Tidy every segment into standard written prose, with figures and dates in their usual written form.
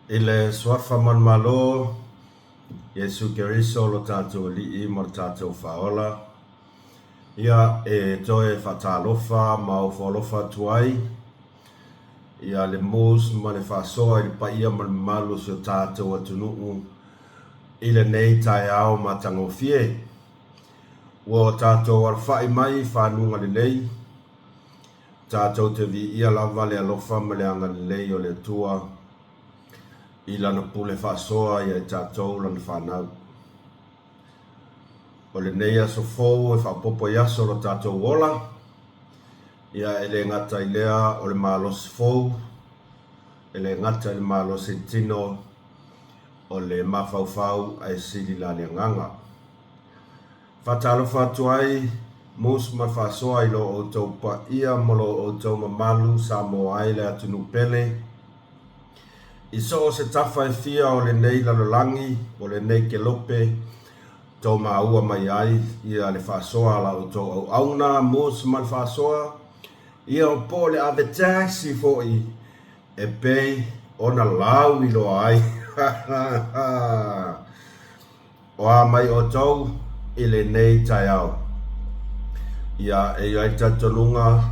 I le Suafa Manumalo, Iesu Keriso lo tatou Alii ma lo tatou Faaola, ia e toe faatalofa ma ofo alofa atu ai ia le mus ma le faasoa i le paia ma le mamalu o si o tatou atunuu i lenei taeao matagofie. Ua tatou alafai mai i fanuga lelei, Tatou te viia lava le alofa ma le agalelei o le Atua i Lana pule faasoa ia i tatou Lana fanau. O lenei aso fou e faaopoopo i aso o lo tatou ola, ia e le gata i lea o le malosi fou, e le gata i le malosi i le tino, o le mafaufau ae sili la le agaga. Faatalofa atu ai Mus ma Faasoa i lo outou paia ma lo outou mamalu Samoa ai le atunuu pele i so o se tafa e fia o lenei lalolagi o lenei kelope tou maua mai ai ia le faasoa a la outou auauna Mus ma le Faasoa ia po o le ave taxi foi e pei ona lauiloa ai. O a mai outou i lenei taeao? Ia, e i ai le talitonuga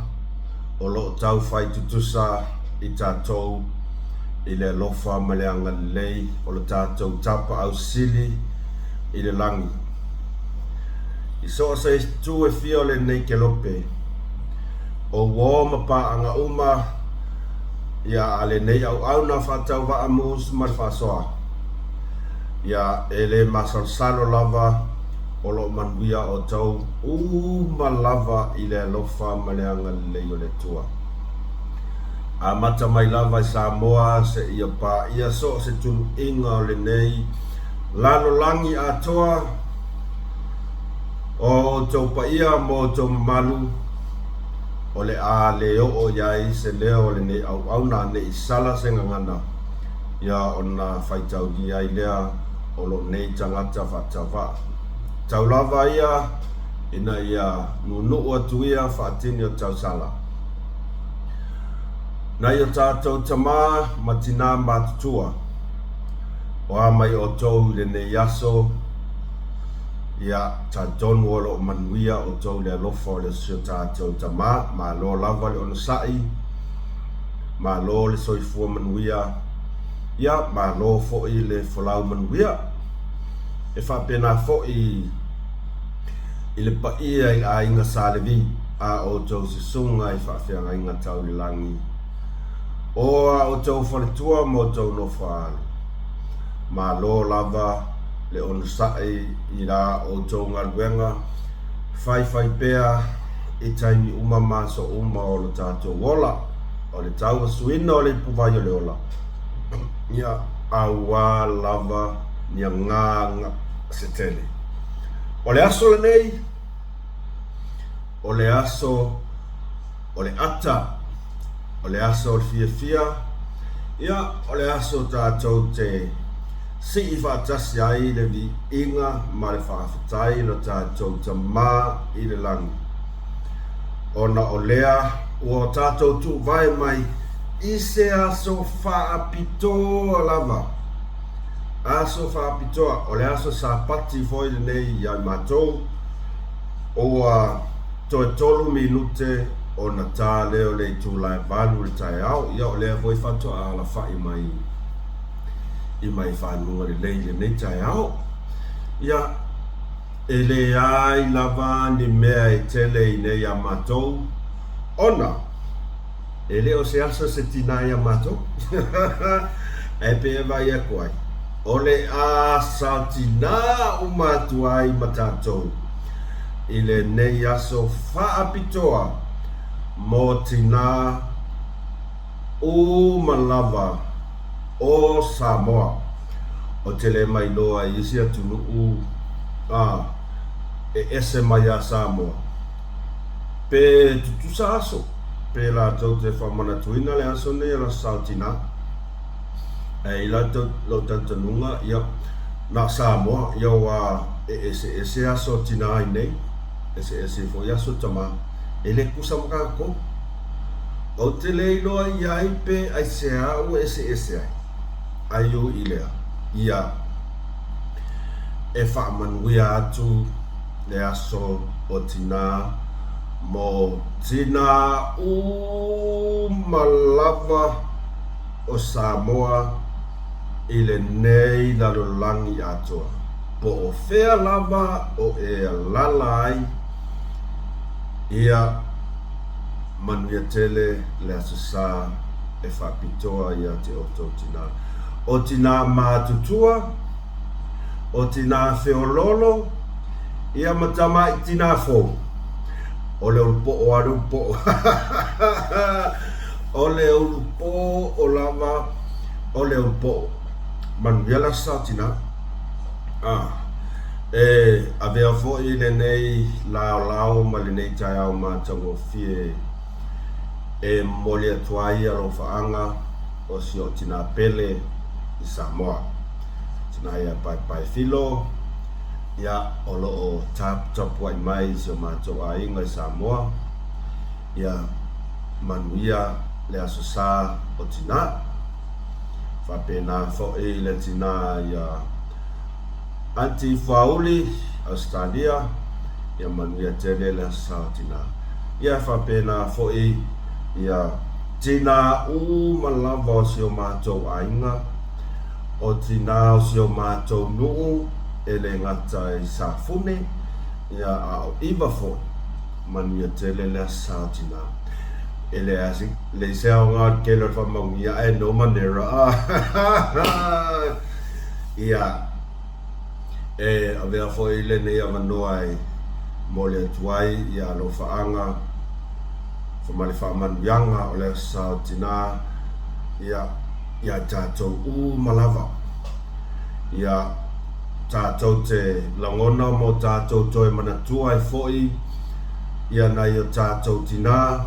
o lo o tau fai tutusa i tatou i le alofa ma le agalelei o lo tatou Tapaau Sili i le lagi. I so o se itu e fia o lenei kelope, o uo ma paaga uma ia a lenei auauna faatauvaa mus ma le faasoa. Ia, e le masalosalo lava o lo o manuia outou uma lava i le alofa ma le agalelei o le Atua. Amata mai lava i Samoa seia paia so o se tuluiga o lenei lalolagi atoa, o outou paia ma outou mamalu, o le a le oo i ai se leo o lenei auauna ne i sala se gagana, ia ona faitaulia ai lea o lou nei tagata faatauvaa. Tau lava ia ina ia nuunuu atu ia faatini o tausala. Nai o tatou tama ma tina matutua, o a mai outou i lenei aso, ia, talitonu o lo o manuia outou i le alofa o si o tatou Tama. Malo lava le onosai, malo le soifua manuia, ia, malo foi le folau manuia. E faapena foi i le paia i le aiga Sa Levi, a outou susuga i faafeagaiga tau i le lagi, o a outou faletua ma outou nofo-a-alo. Malo lava le onosai i la outou galuega faifai pea i taimi uma ma aso uma o lo tatou ola, o le tauasuina o le ipuvai o le ola, ia auā lava ni agaga se tele. O le aso lenei, o le aso o le ata, o le aso o le fiafia, ia, o le aso tatou te sii faatasi ai le viiga ma le faafetai i lo tatou Tama i le lagi, ona o lea ua tatou tuuvae mai i se aso faapitoa lava. Aso faapitoa, o le aso Sapati foi lenei ia i matou, ua toe tolu minute ona ta lea o le itula e valu i le taeao, ia o lea foi faatoa alafai mai i mai fanuga lelei i lenei taeao. Ia, e leai lava ni mea e tele i nei a matou, ona e le o se aso se tinā iā matou. Ae pei e vaai atu ai, o le a satinā uma atu ai ma tatou i lenei aso faapitoa mo tinā uma lava o Samoa. Ou te le mailoa i isi atunuu a e ese mai iā Samoa. Pe tutusa aso, pe latou te faamanatuina le aso nei o le Aso Sa o Tinā. Ae i lou talitonuga, ia, na o Samoa, ia aua e eseese aso o tinā i nei, eseese foi aso o tamā, e le tusa ma tatou. Ou te le iloa i ai pe aisea ua eseese ai. Ai ui i lea, ia e faamanuia atu le aso o tinā mo tinā uma lava o Samoa i lenei lalolagi atoa, po o fea lava o e alaala ai, ia manuia tele le Aso Sa e faapitoa ia te outou tinā. O tinā matutua, o tinā feoloolo, ia ma tamaiti tinā fou. O le ulupo'o a le ulupo'o. O le ulupo'o lava o le ulupo'o. Manuia le Aso Sa o tinā. Ah, e avea foi lenei laolao ma lenei taeao matagofie e momoli atu ai alofaaga o si ou tinā pele i Samoa. Tina ia Paepae Filo, ia, o lo o taputapuai mai i si o matou aiga i Samoa, ia manuia le Aso Sa o Tinā. Faapena foi le tinā ia Aunty Fuauli, Ausetalia, ia manuia tele le Aso Sa o Tinā. Ia faapena foi ia tinā uma lava o si o matou aiga, o tinā o si o matou nuu e le gata i Safune, ia a o ʻIva foi, manuia tele le Aso Sa o Tinā. E leai se aoga o le tele o le faamaugia ae no manera. Ia, e avea foi lenei avanoa e momoli atu ai ia alofaaga ma le faamanuiaga o le Aso Sa o Tinā ia ia tatou uma lava. Ia tatou te lagona ma o tatou toe manatua ai foi ia nai o tatou tinā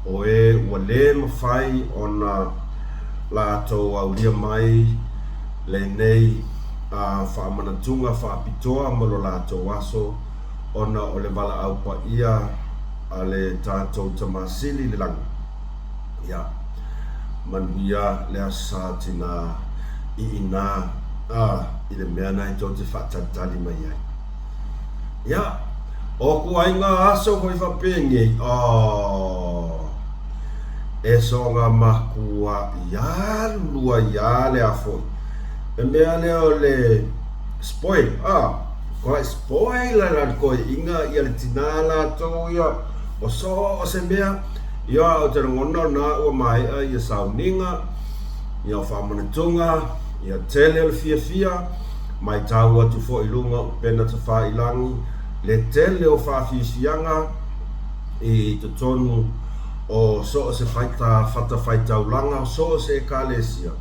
o e ua le mafai ona latou aulia mai lenei faamanatuga faapitoa mo lo latou aso ona o le valaau paia a le tatou Tama Sili i le Lagi. Ia manuia le Aso Sa tinā i inā, ā, i le mea na e tou te faatalitali mai ai. Ia, o ku aiga aso foi faapenei, oh, e soga makua ia lua ia le afoi. Le mea lea o le spoil, ah, koe spoil la le koeʻiga ia le tinā latou ia, o so o se mea, ia o te lagona o na ua maea ia sauniga, ia o faamanatuga, ia tele o le fiafia, Matau atu foi i luga o upena tafailangi le tele o faafiafiaga i totonu o so o se fatafaitaulaga, so o se ekalesia,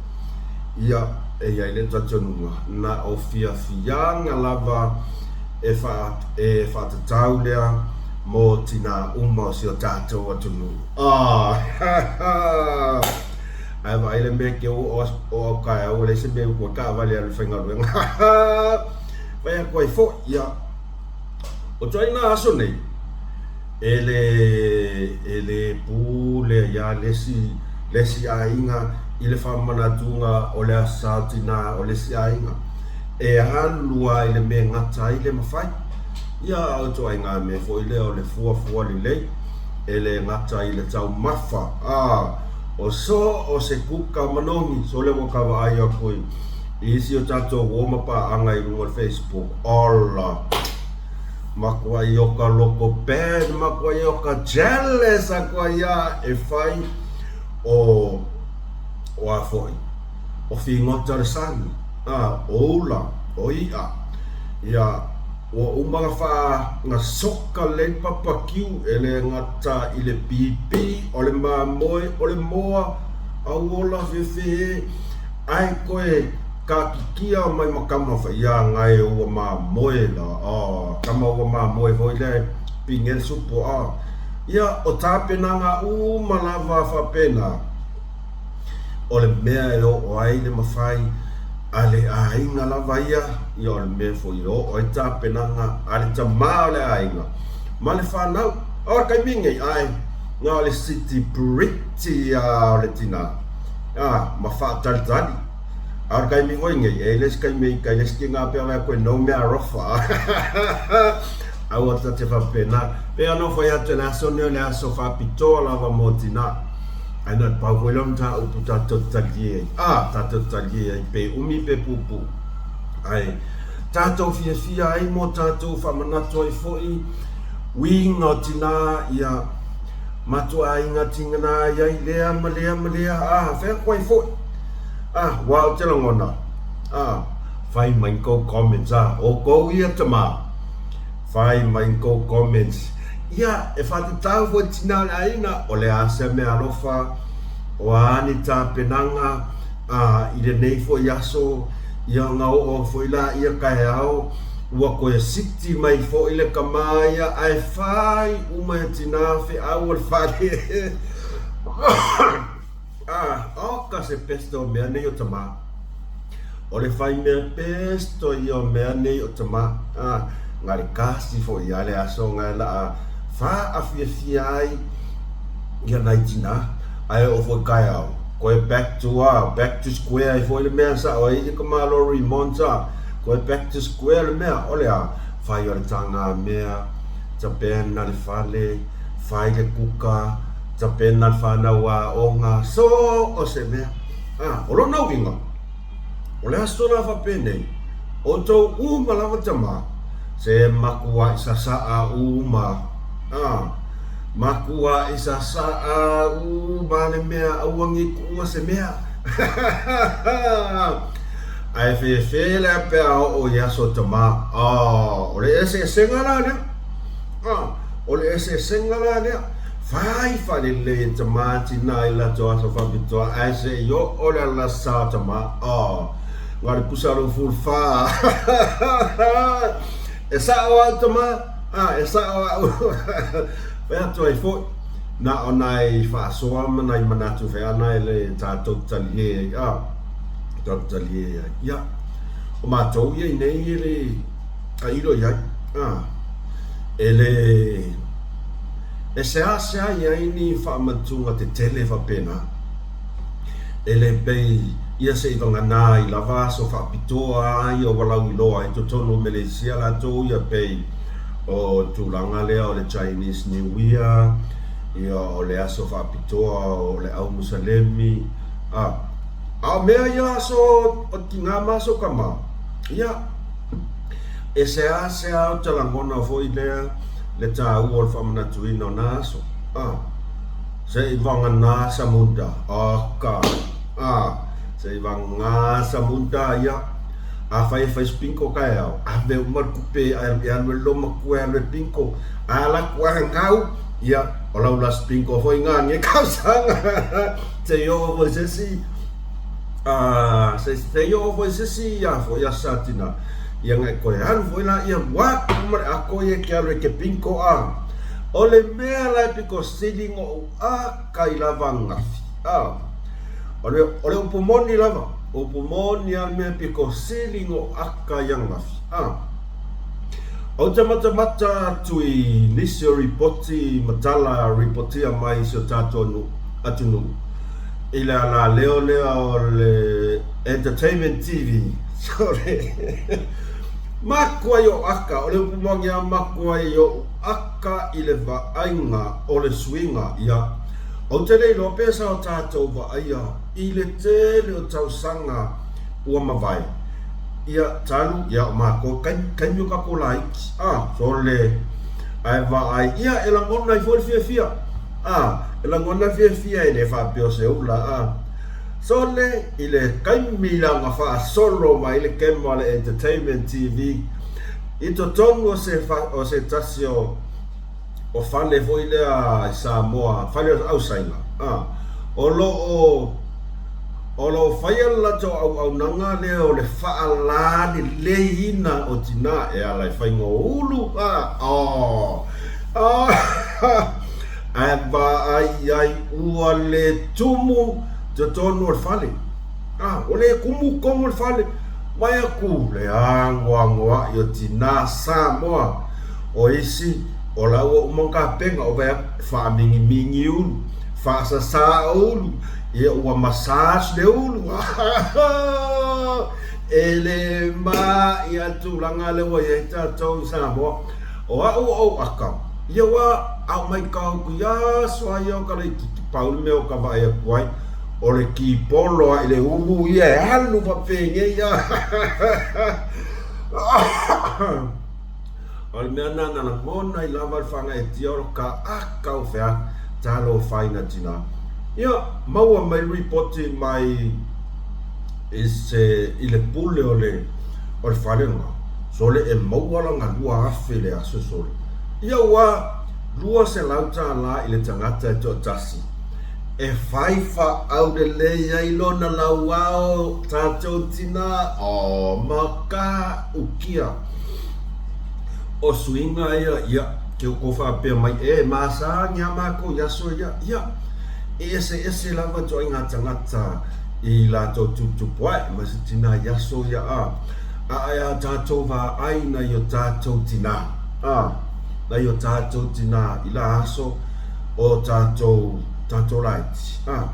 ia, e i ai le talitonuga, na o fiafiaga lava e e faatatau lea mo tinā uma o si o tatou atunuu. Ah! Ae vaai le mea ke o au kaeau ua leai se mea e utu ai taavale alu i faigaluega. Fai atu ai foi, ia, o ituaiga aso nei, e le, e le pule ai le isi, le isi aiga i le faamanatuga o le Aso Sa o Tinā o le isi aiga. E alu lava i le mea e gata ai le mafai. Ia, a o ituaiga mea foi lea o le fuafua lelei, e le gata i le taumafa, a, O so o se kuka manogi, so lea ua ka vaai aku i isi o tatou uo ma paaga i luga o le Facebook, ola! Makuai o ka loko bad, makuai o ka jealous aku ai ia e fai o, o a foi, o figota o le sani, a, o ula, o iʻa, ia, Ua uma na wha na soka lei papakiu e le gata i le pīpī o le mamoe o le moa auola fefe ae koe kakikia mai ma kama fa ia ngae ua mamoe la a kama ua mamoe foi le pinge le supo a ia o tapenaga uma lava faapena O le mea e oo ai le mafai a le aiga lava ia, ia o le mea foi e oo ai tapenaga a le tamā o le aiga ma le whanau. O le taimi nei, ae, na o le siti pretty a o le tinā, a, ma whaatalitali. A o le taimi foi lenei, e i ai le isi taimi i le isi tiga pei ona koe no mea alofa. Aua ta te faapena. Pei ona ou fai atu i le aso lenei o le aso faapitoa lava mo tina. Ae na o le pau foi lea o mataupu tatou te talie ai. A, tatou te talie ai pe umi pe puupuu. Ae tatou fiafia ai mo tatou faamanatu ai foi uiga o tina ia matuaiga tigana ai ai lea ma lea ma lea. A, fai atu ai foi. A, ua ou te lagona. A, fai mai ni kou comments a, outou ia tama. Fai mai ni kou comments. Ia, e faatatau foi tina o le aiga, o le a sea meaalofa, o a ni tapenaga, a, i lenei foi aso, ia ona oo foi laia taeao, ua toe siti mai foi le tama ia, ae fai uma e tina feau o le fale. A, oka se pesto o mea nei o tama. O le fai mea pesto ia o mea nei o tama. A, na le kasi foi ia le aso na e laa faafiafia ai ia nai tina. Ae oo foi taeao, koe back to a, back to square ai foi le mea sao ai i ka malo remont a, koe back to square le mea, o le a, fai o le taga mea, tapena le fale, fai le kuka, Tapena le whanau aoga, so o se mea. A, o lona uiga, o le aso la faapenei, outou uma lava tama, se makuaʻi sasaa uma, a, makuaʻi sasaa uma le mea aua nei kuua se mea. Ae fefe lea pe a oo i aso tama, a, o le eseesega la lea. A, o le eseesega la lea. Fai faalelei e tama tina i latou aso faapitoa ae se i oo le alasa o tama. Oh, na o le pusa lou fulufa. E sao au tama, ah, e sao au. Fai atu ai foi, na o nai faasoa ma nai manatu feana e le tatou talie ai, ah, tatou talie ai. Ia, o matou ia i nei e le tailo i ai, ah, e le E seasea i ai ni faamatuga tetele faapena, e le pei ia se i vagana i lava aso faapitoa a ia ua lauiloa ai totonu o Meleisia latou ia pei o tulaga lea o le Chinese New Year, ia o le aso faapitoa o le au Musalemi, a a o mea ia aso o tina ma aso tama, ia e seasea ou te lagona foi lea le taua o le faamanatuina o na aso. A, se i vagana Samunda, aka, a, se i vagana Samunda, ia, afai e fai spinko taeao, ave uma le tupe e alu e loma matua e alu e pinko, a alu atu a gau, ia, o lau la spinko foi na nei tausaga, se i oo foi i se isi, a, se i oo foi i se isi a foi aso Satina, Ia na e toe alu foi laia ua uma le ato ia e te alu e te pinko a. O le mea la e pito sili na ou aka i lava ananafi a. O le, o le upu moni lava, upu moni a le mea e pito sili na ou aka i ananafi a. Ou te matamata atu i nisi o ripoti ma tala ripotia mai i si o tatou atunuu i le alaleo lea o le Entertainment TV. Sorry. Makua i o aka, o le upu moni a makua i ou aka i le vaaiga o le suiga, ia. Ou te le iloa pe sa o tatou vaaia i le tele o tausaga ua mavae. Ia, talu, ia, o matou, taimi, taimi o tatou laiti. A, sole, ae vaai, ia, e lagona ai foi le fiafia. A, e lagona le fiafia e le faapea o se ula, a. Sole i le taimi la na faasolo mai le kema o le Entertainment TV i totonu o se o se tasi o o fale foi lea i Samoa, fale o au Saina, a, o lo o o lo o faia le latou auaunaga lea o le faalaleleiina o tina e ala i faiga o ulu, a, oh, oh, Ae vaai i ai ua le tumu totonu o le fale. A, ua le kumu tonu o le fale. Mai atu le anoanoai o tinā Samoa. O isi, o la ua uma ona tapena, o vaai atu, faamingimingi ulu, faasasā ulu. Ia ua massage le ulu. E le ma ia le tulaga lea ua i ai tatou i Samoa. O au ua ou aka, ia ua au mai kau i aso a ia o ka laititi pau le mea o ka vaai atu ai, o le kipolo a i le ulu ia e alu faapengei a. O le mea lena na lagona ai lava le faagaeetia o ka aka o fea talofa ai na tina. Ia, maua mai le ripoti mai i se i le pule o le o le fale lena, sole e maua lana 2000 i le aso sole. Ia ua $200 i le tagata e toatasi e fai faaulelei ai lona lauao tatou tina, oh makaukia. O suiga ia, ia, ke kou faapea mai, e masani a makou i aso ia, ia, e eseese lava ituaiga tagata i latou tuputupu ae, ma se tina i aso ia, a, a e a tatou vaai nai o tatou tina, a, nai o tatou tina i la aso o tatou, tatou laiti, a,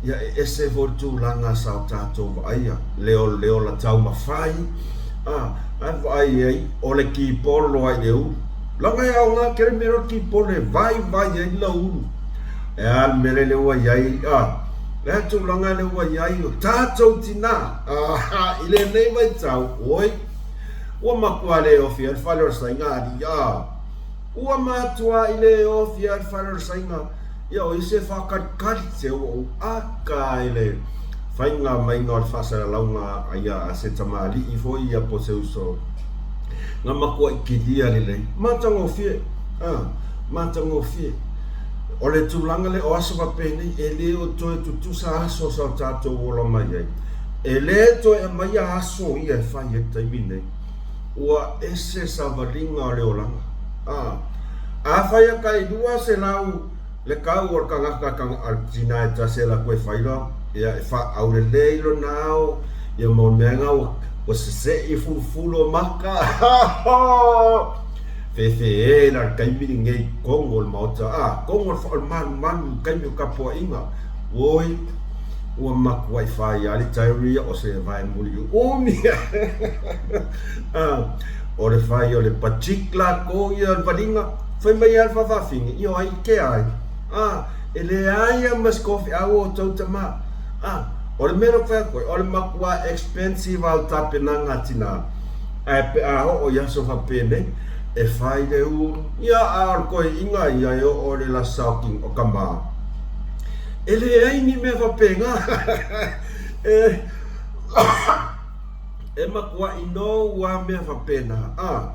ia e ese foi le tulaga sa o tatou vaaia, le o le ola taumafai, A, ae vaai ai, o le kipolo ai le ulu. Laga e aoga tele mea o le kipolo e vaivai ai lau ulu. E a le mea lele ua i ai, a, le a tulaga le ua i ai o tatou tinā, a, i lenei vaitau, oi, ua matua le ofi ai le fale o le saiga alii, a, ua matuai le ofi ai le fale o le saiga. Ia o isi e faakalikali se ua ou aka i le faiga maiga o le faasalalauga ia a se tamalii foi ia po o se uso na matuai kilia lelei. Matagofie, a, matagofie. O le tulaga lea o aso faapenei e le o toe tutusa aso sa o tatou ola mai ai. E le toe aumaia aso ia e fai ai le taimi lenei. Ua ese savaliga o le olaga. A, afai a tai 200 le kau o le tagata a le tina e tasi e alu atu e fai loa, ia e faaaulelei lona ao, ia ma mea na ua sese'i fulufulu o maka. Fefe la le taimi lenei i totonu o le Maota, a, totonu o le malumalu i le taimi o tapuaiga. Oi, ua matuai fai lava le diarrhea o se vae muliuumi. O le fai o le pajik lakou ia o le valiga, fai mai lava le faafafine, io ai ke ai, a, e leai lava ma se kofeau o outou tama. A, o le mea lea ou te fai atu ai, o le matua expensive lava o le tapenaga a tina, ae pe a oo i aso faapenei, e fai le ulu, ia a o le toeaiina ia e oo i le lasa o tama, e leai ni mea faapena. E. E matuaʻi nō ua mea faapena, a.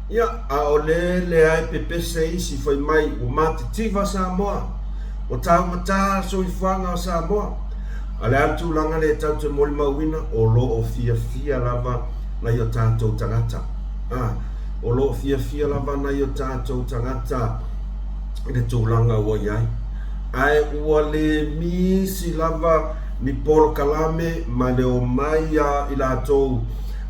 Ia, ʻaʻole lea e pepese isi fai mai ua matitiva Samoa, ua taumatā le soifuaga o Samoa. A o le a le tulaga lea tatou te molimauina? O lo o fiafia lava nai o tatou tagata, a. O lo o fiafia lava nai o tatou tagata i le tulaga ua i ai. Ae ua le misi lava ni polokalame ma le omai a i latou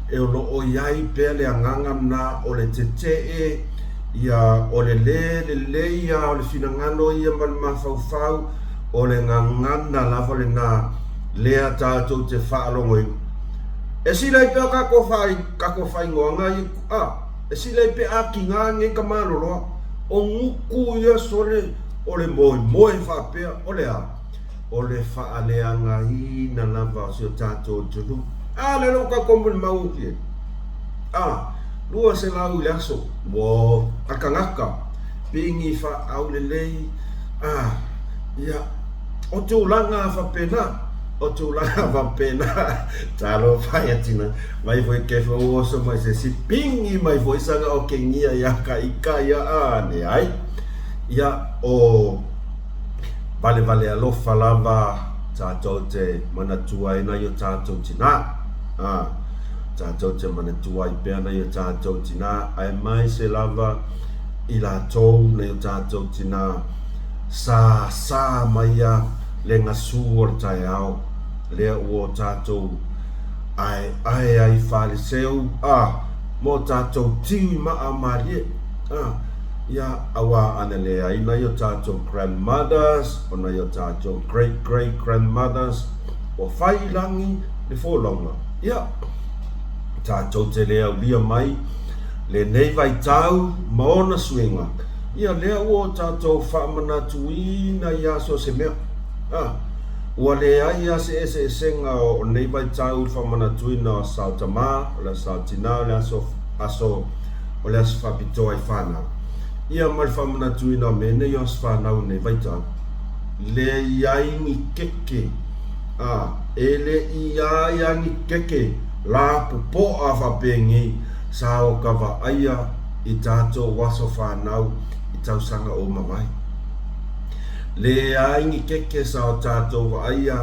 e o lo o i ai pea le agaga lena o le tetee, ia, o le lē lelei a o le finagalo ia ma le mafaufau, o le gagana lava lena lea tatou te faalogoina. E silai pea tatou fai, tatou faaigoaga ia, a, e silai pea atiga nei ka maloloa, o gutu ia sole o le moemoe faapea, o le a? O le faaleagaina lava o si o tatou atunuu. A, lea ua tatou molimau atu i ai. A, 200 i le aso. Ua a tagata, pigi faaaulelei, a, ia, o tulaga faapena, o tulaga faapena. Talofa ia tina, mai foi ke foi oso mai se isi pigi mai foi sana okegia ia ka ika ia, a, leai. Ia, o. Valevale alofa lava tatou te manatua ai nai o tatou tinā. Ā, tatou te manatua ai pea nai o tatou tinā, aemaise lava i latou nai o tatou tinā sa sā maia le gasū o le taeao, lea ua o tatou aeae ai faleseu, ā, ma o tatou tiu i maa malie. Ā. Ia, auā ana leai nai o tātou grandmothers, o nai o tātou great great grandmothers, ua whai i langi le folauga. Ia, tātou te le aulia mai lenei vaitau ma ona suiga, ia lea ua o tātou faamanatuina i aso se mea. A, ua leai a se eseesega o nei vaitau i le faamanatuina o Sao Tamā, o le Sao Tinā, o le aso, aso o le aso faapitoa i whānau. Ia ma le faamanatuina o mea nei o aso whānau i nei vaitau, leai ni keke, a, e le i ai a ni keke la popo'a faapenei sa o ka vaaia i tātou aso whānau i tausaga o mavae. Leai ni keke sa o tātou vaaia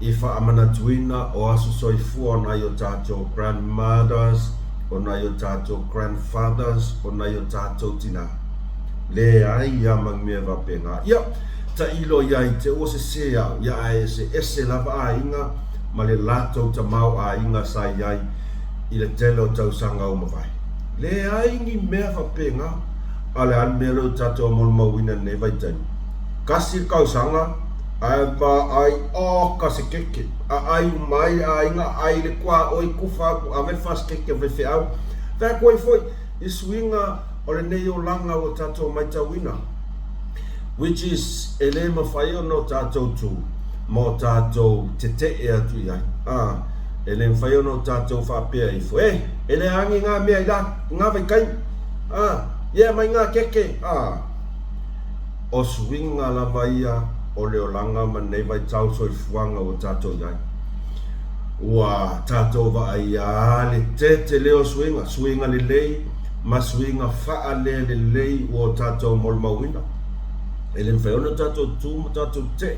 i faamanatuina o aso soifua o nai o tātou grandmothers, o nai o tātou grandfathers, o nai o tātou tinā. Leai ia ma ni mea faapena. Ia, tailo ia i te ua sesē au, ia ae eseese lava aiga ma le latou tamaoaiga sa i ai i le tele o tausaga o mavae. Leai ni mea faapena, a o le a le mea lea ua tatou molimauina i lenei vaitaimi? Kasi le kausaga, ae vaai, oka se keke, aai uma ai le aiga, aai le tuaoi, tufa atu, ave le fasikeke a faifeau. Fai atu ai foi i suiga o lenei olaga ua tatou maitauina, which is e le mafai ona o tatou tu ma o tatou tetee atu i ai. A, e le mafai ona o tatou faapea ifo, eh, e le agi ngā mea i la, i ngā vaitaimi. A, yeah, mai ngā keke. A, o suiga lava ia o le olaga ma lenei vaitau soifuaga ua tatou i ai. Ua tatou vaaia a le tete lea o suiga, suiga lelei ma suiga faalelelei ua o tatou molimauina. E le mafai ona tatou tu ma tatou tetee.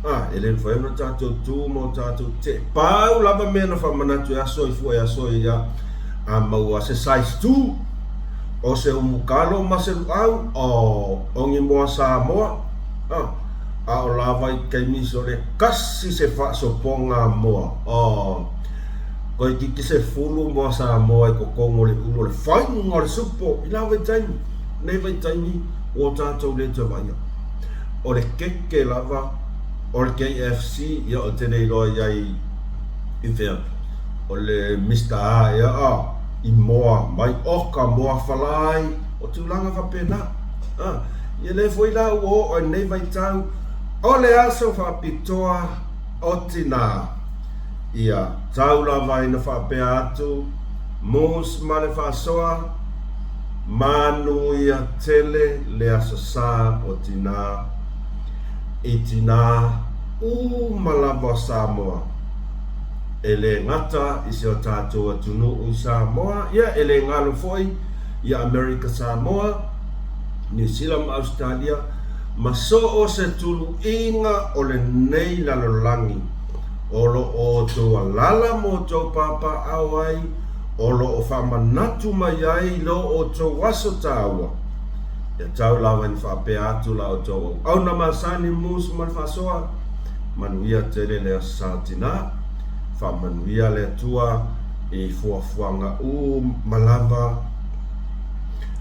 A, e le mafai ona tatou tu ma o tatou tetee. Pau lava mea na faamanatu e aso ifo e aso ia, a maua se size tu, o se umukalo ma se luau, o, o ni moa Samoa, a, a o lava i taimi o le kasi se faasopoga moa, o, toeitiiti 10 moa Samoa i totonu o le ulu o le faiga o le supo i la vaitaimi, nei vaitaimi ua o tatou le toe vaaia. O le keke lava o le KFC, ia ou te le iloa i ai i fea, o le Mister A ea a, i moa mai oka, moa falai, o tulaga faapena. A, ia lea foi la ua oo i lenei vaitau, o le aso faapitoa o tinā. Ia, tau lava ina faapea atu, Moose ma le faasoa, manuia tele le aso sa o tinā, i tinā uma lava o Samoa. E le gata i si o tātou atunuu i Samoa, ia e le galo foi i Amerika Samoa, Niu Sila ma Ausetalia, ma so o se tuluiga o lenei lalolagi o lo o outou alala ma outou papaaao ai, o lo o faamanatu mai ai i lo outou aso taua. Ia tau lava ina faapea atu la outou auauna masani musu ma le faasoa, Manuia tele le Aso Sa Tinā, faamanuia le Atua i fuafuaga uma lava.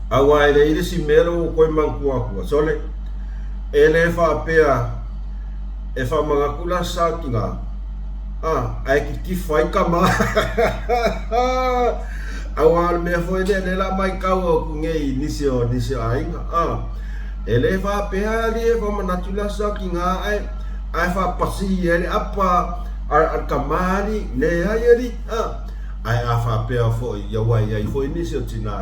Aua e leai le isi mea lea ua ou toe manatua atua, sole, e le faapea e faamanatu le Aso Sa Tinā, a, ae kitifa ai tama. Aua o le mea foi lea, lea la matau atu nei i nisi o nisi o aiga, a, e le faapea alii e faamanatu le Aso Sa Tinā ae, ae faapasi ai le apa a le tama alii, leai alii, a. Ae a faapea foi, ia ua i ai foi nisi o tinā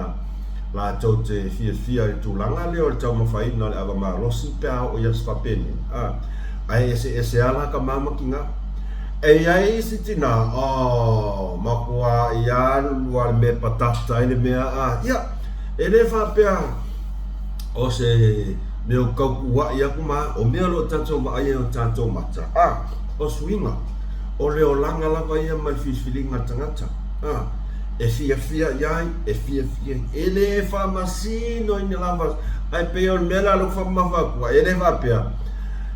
latou te fiafia i le tulaga lea o le taumafaina o le ava malosi pe a oo i aso faapenei, a, ae eseese lava la tama ma tinā. E i ai isi tinā, oh, matua i alu a le mea patata ai le mea, a, ia, e le faapea o se mea o tautua'i atu ma o mea o lo o tatou vaai ai o tatou mata, a, o suiga. O le olaga lava ia mai filifiliga a le tagata, a, e fiafia i ai, e fiafia ai. E le faamasinoina lava, ae pei o le mea lea o lea ua faamamafa atu ai, e le faapea,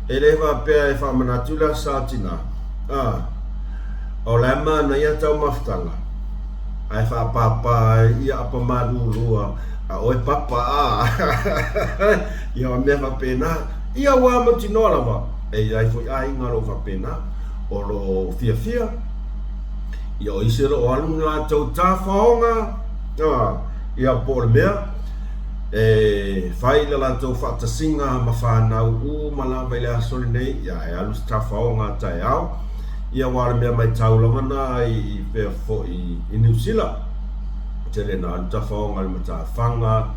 e le faapea e faamanatu le aso sa tinā, a, o la e manaia taumafataga. Ae faapāpā ai ia apa malūlua a ʻoe papa a ia o mea faapena. Ia ua mautinoa lava e i ai foi aiga o lo o faapena, o lo o fiafia, ia o isi o lo o alu le latou tafaoga, a, ia po o le mea e fai le latou faatasiga ma fanau uma lava i le aso lenei, ia e alu se tafaoga a taeao. Ia aua o le mea maitau lava na i fea foi i Niu Sila, tele na alu tafaoga i le matafaga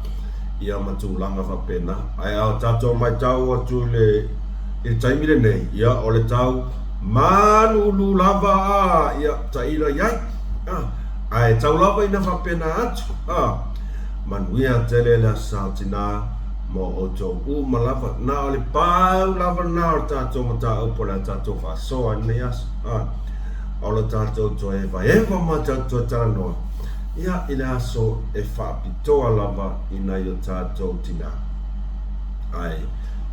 ia ma tulaga faapena. Ae a tatou maitau atu i le i le taimi lenei, ia o le tau malulu lava a, ia taila i ai. A, ae tau lava ina faapena atu, a, manuia tele le Aso Sa Tina mo outou uma lava. Na o le pau lava lena o le tatou mataupu o le a tatou faasoa i lenei aso. A, o lo tatou toe evaeva ma tatou toe talanoa, ia, i le aso e faapitoa lava i nai o tatou tina. Ae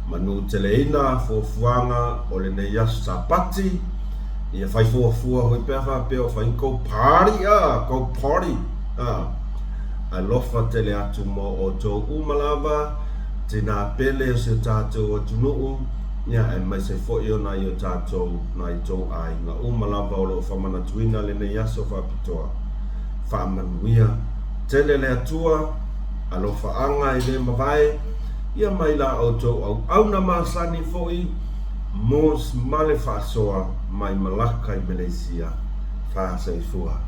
manu teleina fuafuaga o lenei aso Sapati, ia fai fuafua foi pe a faapea o fai ni kou party, a, kou party, a. Alofa tele atu mo outou uma lava, tina pele o si o tatou atunuu, ia, aemaise foi o nai o tatou, nai tou aiga uma lava o lo o faamanatuina lenei aso faapitoa. Faamanuia tele le Atua, alofaaga e le mavae, ia mai la outou auauna masani foi mo ma le faasoa mai Malaka i Meleisia. Faasoifua.